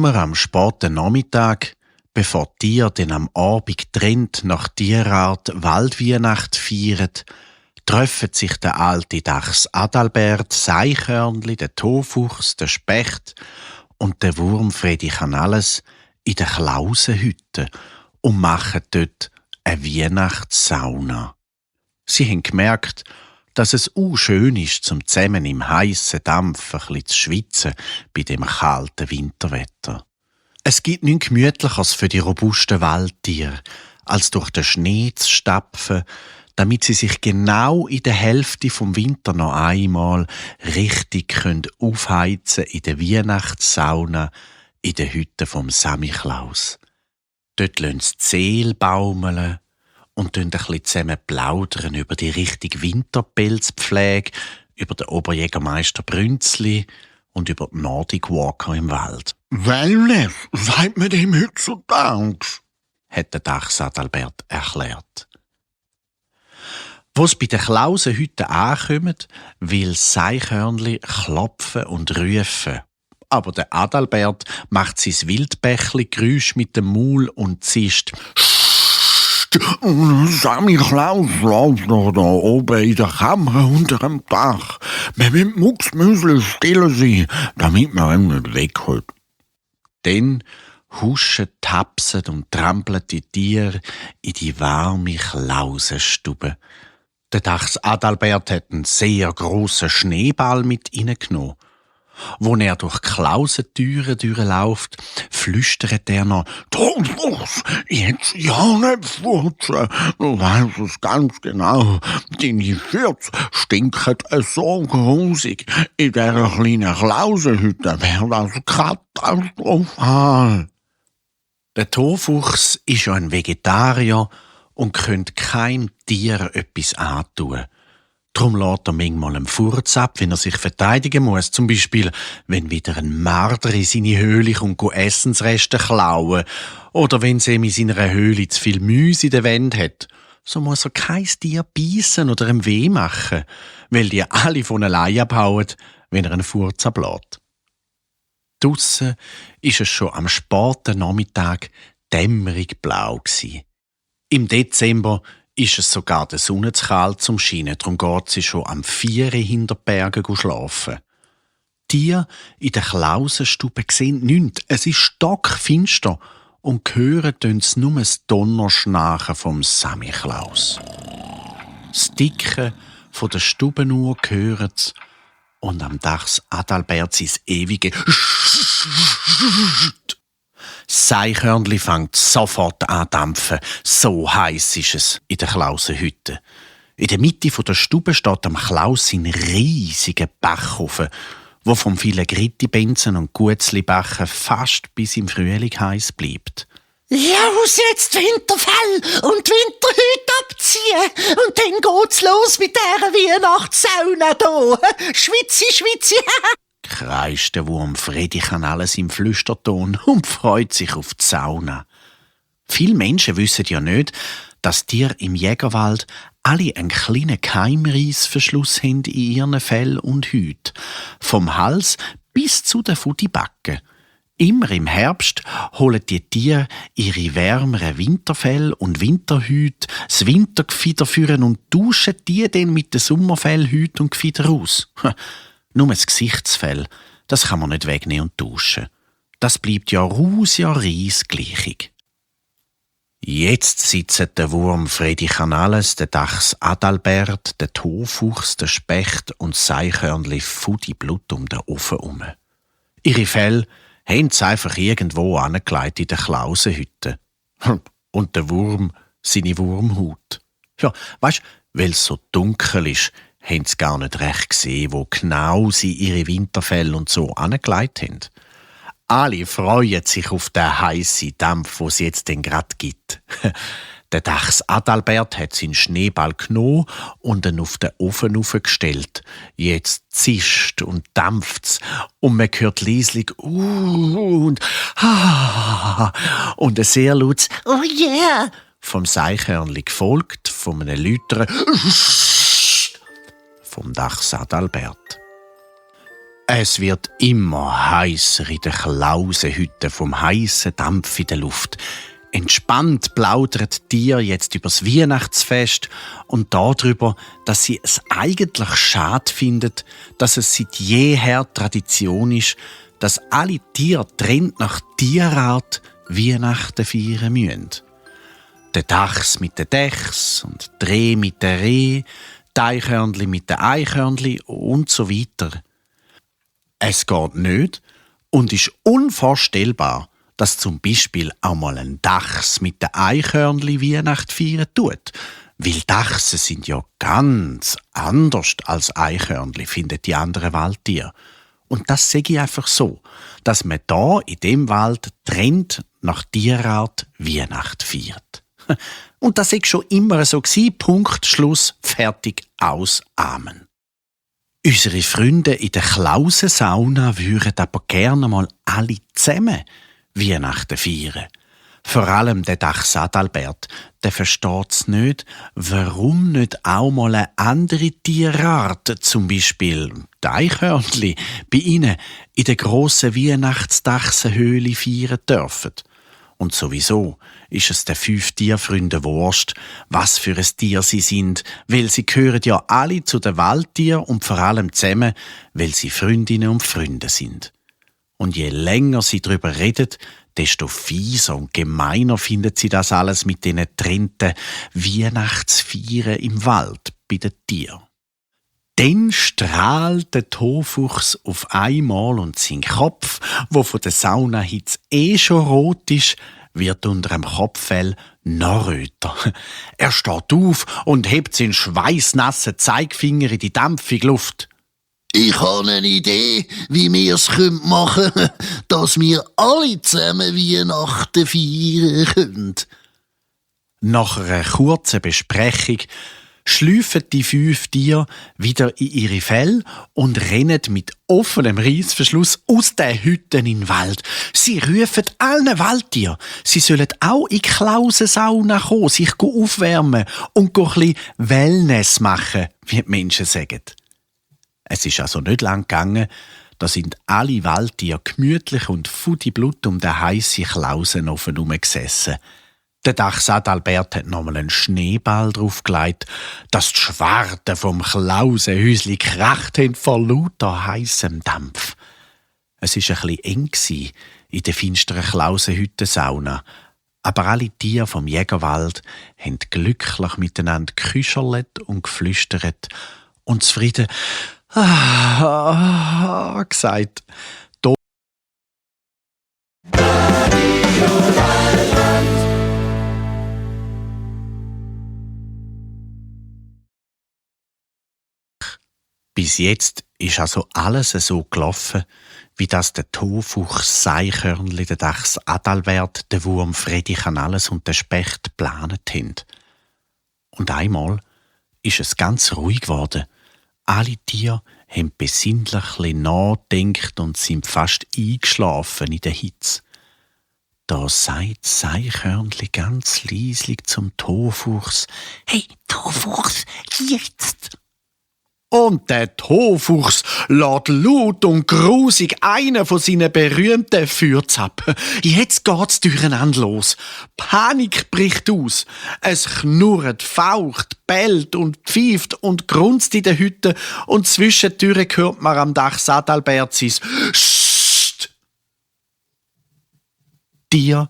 Immer am späten Nachmittag, bevor die Tiere dann am Abend getrennt nach Tierart Waldweihnacht feiern, treffen sich der alte Dachs Adalbert, das Eichhörnli, der Tofuchs, der Specht und der Wurm Fredi Canales in der Klausenhütte und machen dort eine Weihnachtssauna. Sie haben gemerkt, dass es schön ist, zum zusammen im heissen Dampf ein bisschen zu schwitzen bei dem kalten Winterwetter. Es gibt nichts Gemütlicheres für die robusten Waldtiere, als durch den Schnee zu stapfen, damit sie sich genau in der Hälfte vom Winter noch einmal richtig aufheizen können in der Weihnachtssauna in der Hütte vom Samichlaus. Dort lassen sie die Seele baumeln und ein bisschen zusammen plaudern über die richtige Winterpelzpflege, über den Oberjägermeister Brünzli und über die Nordic Walker im Wald. Wellness, sagt man dem heutzutage, hat der Dachs Adalbert erklärt. Wo es bei der Klausenhütte ankommen, will das Eichhörnli klopfen und rufen. Aber der Adalbert macht sein Wildbächli-Geräusch mit dem Maul und zischt: Samichlaus läuft noch da oben in der Kammer unter dem Dach. Wir müssen mucksmüsli still sein, damit man ihn nicht wegholt. Dann huschen, tapsen und trampeln die Tiere in die warme Klausenstube. Der Dachs Adalbert hat einen sehr grossen Schneeball mit reingenommen. Wo er durch Klausentüren durchläuft, flüstert er noch: Tofuchs, jetzt ja nicht furzen. Du weißt es ganz genau. Deine Fürze stinken so grusig. In dieser kleinen Klausenhütte wäre das katastrophal. Der Tofuchs ist ja ein Vegetarier und könnte keinem Tier etwas antun. Darum lässt er manchmal einen Furz ab, wenn er sich verteidigen muss. Zum Beispiel, wenn wieder ein Marder in seine Höhle kommt, Essensreste klauen. Oder wenn es ihm in seiner Höhle zu viel Mäuse in der Wand hat. So muss er kein Tier beißen oder ihm weh machen, weil die alle von allein abhauen, wenn er einen Furz ablässt. Draussen ist es schon am späten Nachmittag dämmerig blau gsi. Im Dezember ist es sogar der Sonne zu kalt zum Scheinen, darum geht sie schon am 4 hinter den Bergen schlafen. Die Tiere in der Klausenstube sehen nichts, es ist stockfinster und hören nur das Donnerschnachen vom Samichlaus. Das Ticken von der Stubenuhr hören sie und am Dachs Adalbert sein ewige Das Eichhörnli fängt sofort an zu dampfen. So heiß ist es in der Klausenhütte. In der Mitte der Stube steht am Klaus ein riesiger Backofen, wo vom vielen Gritti-Benzen und Gutzli-Bachen fast bis im Frühling heiß bleibt. Los jetzt Winterfell und Winterhüte abziehen und dann geht's los mit dieser Weihnachtssauna hier. Schwitzi, kreischt der Wurm Fredi Canales im Flüsterton und freut sich auf die Sauna. Viele Menschen wissen ja nicht, dass Tiere im Jägerwald alle einen kleinen Keimreissverschluss haben in ihren Fell und Hüten, vom Hals bis zu den Futtibacken. Immer im Herbst holen die Tiere ihre wärmeren Winterfell und Winterhüte, das Wintergefieder führen und tauschen die dann mit den Sommerfellhüten und Gefieder aus. Nur das Gesichtsfell, das kann man nicht wegnehmen und tauschen. Das bleibt ja Reis gleichig. Jetzt sitzen der Wurm Fredi Canales, der Dachs Adalbert, der Tofuchs, der Specht und das Eichhörnli Fudi Blut um den Ofen herum. Ihre Fell haben sie einfach irgendwo angelegt in der Klausenhütte. Und der Wurm seine Wurmhaut. Ja, weisst, weil es so dunkel ist, haben sie gar nicht recht gesehen, wo genau sie ihre Winterfell und so angelegt haben. Alle freuen sich auf den heissen Dampf, den es jetzt denn grad gibt. Der Dachs Adalbert hat seinen Schneeball genommen und ihn auf den Ofen aufgestellt. Jetzt zischt und dampft's und man hört leislich und und ein sehr lautes Oh yeah! vom Eichhörnli gefolgt von einem lauteren vom Dachs Adalbert. Es wird immer heißer in der Klausehütte vom heißen Dampf in der Luft. Entspannt plaudern die Tiere jetzt übers Weihnachtsfest und darüber, dass sie es eigentlich schade finden, dass es seit jeher Tradition ist, dass alle Tiere trennt nach Tierart Weihnachten feiern müssen. Der Dachs mit den Dechs und die Reh mit den Reh, die Eichhörnli mit den Eichhörnli und so weiter. Es geht nicht und ist unvorstellbar, dass zum Beispiel auch mal ein Dachs mit den Eichhörnli Weihnacht feiern tut. Weil Dachse sind ja ganz anders als Eichhörnli, finden die anderen Waldtiere. Und das sage ich einfach so, dass man da in dem Wald trennt nach Tierart Weihnacht feiert. Und das ist schon immer so gewesen. Punkt, Schluss, fertig, aus, Amen. Unsere Freunde in der Klausensauna würden aber gerne mal alle zusammen Weihnachten feiern. Vor allem der Dachs Adalbert, der versteht's nicht, warum nicht auch mal eine andere Tierart, zum Beispiel die Eichhörnli, bei ihnen in der grossen Weihnachtsdachsenhöhle feiern dürfen. Und sowieso ist es den 5 Tierfreunden wurscht, was für ein Tier sie sind, weil sie gehören ja alle zu den Waldtieren und vor allem zusammen, weil sie Freundinnen und Freunde sind. Und je länger sie darüber reden, desto fieser und gemeiner finden sie das alles mit diesen trennten Weihnachtsfeiern im Wald bei den Tieren. Dann strahlt der Tofuchs auf einmal und sein Kopf, wo von der Saunahitze schon rot ist, wird unter dem Kopffell noch röter. Er steht auf und hebt seinen schweißnassen Zeigefinger in die dampfige Luft. Ich habe eine Idee, wie wir es machen können, dass wir alle zusammen Weihnachten feiern können. Nach einer kurzen Besprechung schlüpfen die 5 Tiere wieder in ihre Felle und rennen mit offenem Reissverschluss aus den Hütten in den Wald. Sie rufen allen Waldtieren, sie sollen auch in die Klausensauna kommen, sich aufwärmen und ein bisschen Wellness machen, wie die Menschen sagen. Es ist also nicht lang gegangen, da sind alle Waldtiere gemütlich und futtiblut um den heissen Klausenofen herumgesessen. Der Dachs Adalbert hat nochmal einen Schneeball draufgelegt, dass die Schwarte vom Klausenhäusli gekracht haben vor lauter heissem Dampf. Es war ein bisschen eng in der finsteren Klausenhüttensauna, aber alle Tiere vom Jägerwald haben glücklich miteinander geküscherlet und geflüstert und zufrieden gesagt. Bis jetzt ist also alles so gelaufen, wie das der Tofuchs, Eichhörnli, der Dachs Adalbert, der Wurm Freddy Canales und der Specht geplant haben. Und einmal ist es ganz ruhig geworden. Alle Tiere haben besinnlich nachgedacht und sind fast eingeschlafen in der Hitze. Da sagt das Eichhörnli ganz leislich zum Tofuchs: Hey, Tofuchs, jetzt! Und der Tofuchs lässt laut und grusig einen von seinen berühmten Feuerzappen. Jetzt geht's durcheinander los. Panik bricht aus. Es knurrt, faucht, bellt und pfeift und grunzt in der Hütte und zwischendurch hört man am Dachs Adalbert sein Sst. Tiere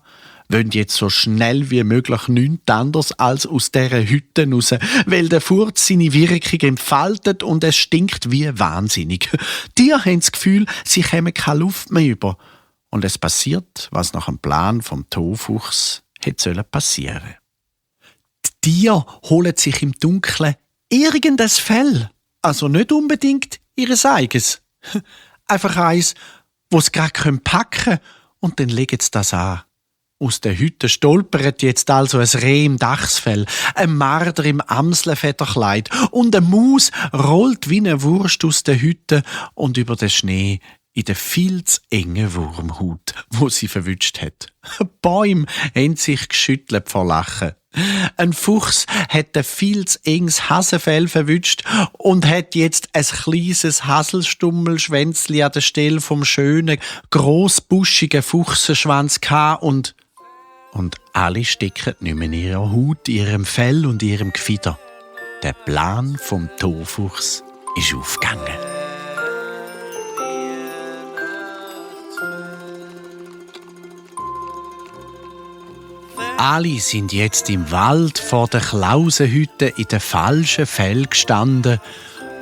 wollen jetzt so schnell wie möglich nichts anderes als aus dieser Hütte raus, weil der Furz seine Wirkung entfaltet und es stinkt wie wahnsinnig. Die haben das Gefühl, sie kämen keine Luft mehr über. Und es passiert, was nach dem Plan vom Tofuchs hätte passieren sollen. Die Tiere holen sich im Dunkeln irgendein Fell. Also nicht unbedingt ihres eigenes. Einfach eins, wo sie gerade packen können, und dann legen sie das an. Aus der Hütte stolpert jetzt also ein Reh im Dachsfell, ein Marder im Amselfederkleid und eine Maus rollt wie eine Wurst aus der Hütte und über den Schnee in der viel zu engen Wurmhaut, wo sie verwünscht hat. Bäume haben sich geschüttelt vor Lachen. Ein Fuchs hat ein viel zu enges Hasenfell verwünscht und hat jetzt ein kleines Haselstummelschwänzli an der Stelle vom schönen, grossbuschigen Fuchsenschwanz gehabt und alle stecken nicht mehr in ihrer Haut, ihrem Fell und ihrem Gefieder. Der Plan vom Torfuchs ist aufgegangen. Alle sind jetzt im Wald vor der Klausenhütte in den falschen Fell gestanden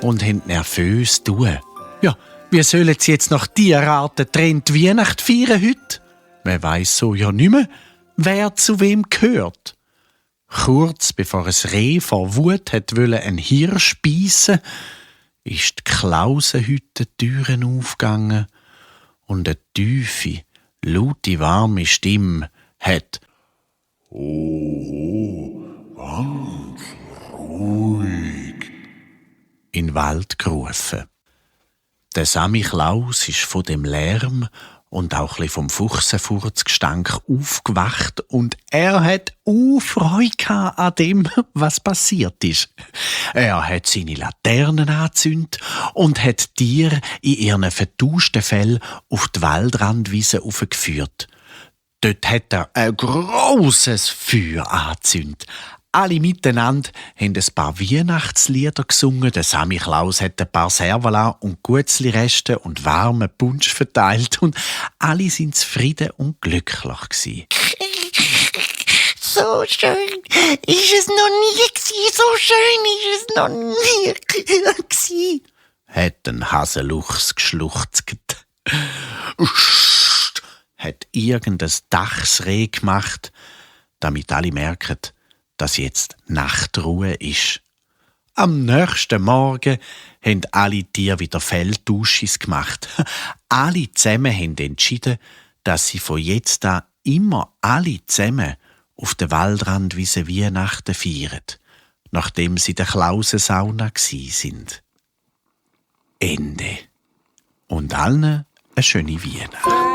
und haben nervös tun. Ja, wie sollen sie jetzt nach Tierarten trennt Weihnacht feiern heute? Man weiss so ja nicht mehr, wer zu wem gehört. Kurz bevor ein Reh vor Wut wollte einen Hirsch beißen, ist die Klausenhütte-Türen aufgegangen und eine tiefe, laute, warme Stimme hat Oh, ganz ruhig in den Wald gerufen. Der Sammy Klaus ist von dem Lärm und auch ein bisschen vom Fuchsenfurzgestank aufgewacht und er hat Freude an dem, was passiert ist. Er hat seine Laternen angezündet und hat Tiere in ihren vertauschten Fell auf die Waldrandwiese aufgeführt. Dort hat er ein grosses Feuer angezündet. Alle miteinander haben ein paar Weihnachtslieder gesungen. Der Sammy Klaus hat ein paar Servala und Gutzli-Reste und warmen Punsch verteilt. Und alle sind zufrieden und glücklich gewesen. So schön ist es noch nie gewesen. So schön ist es noch nie gewesen. Hat ein Haseluchs geschluchzt. Hat irgendein Dachsreh gemacht, damit alle merken, dass jetzt Nachtruhe ist. Am nächsten Morgen haben alle Tiere wieder Felltauschis gemacht. Alle zusammen haben entschieden, dass sie von jetzt an immer alle zusammen auf der Waldrandwiese Weihnachten feiern, nachdem sie in der Klausensauna sind. Ende. Und allen eine schöne Weihnacht.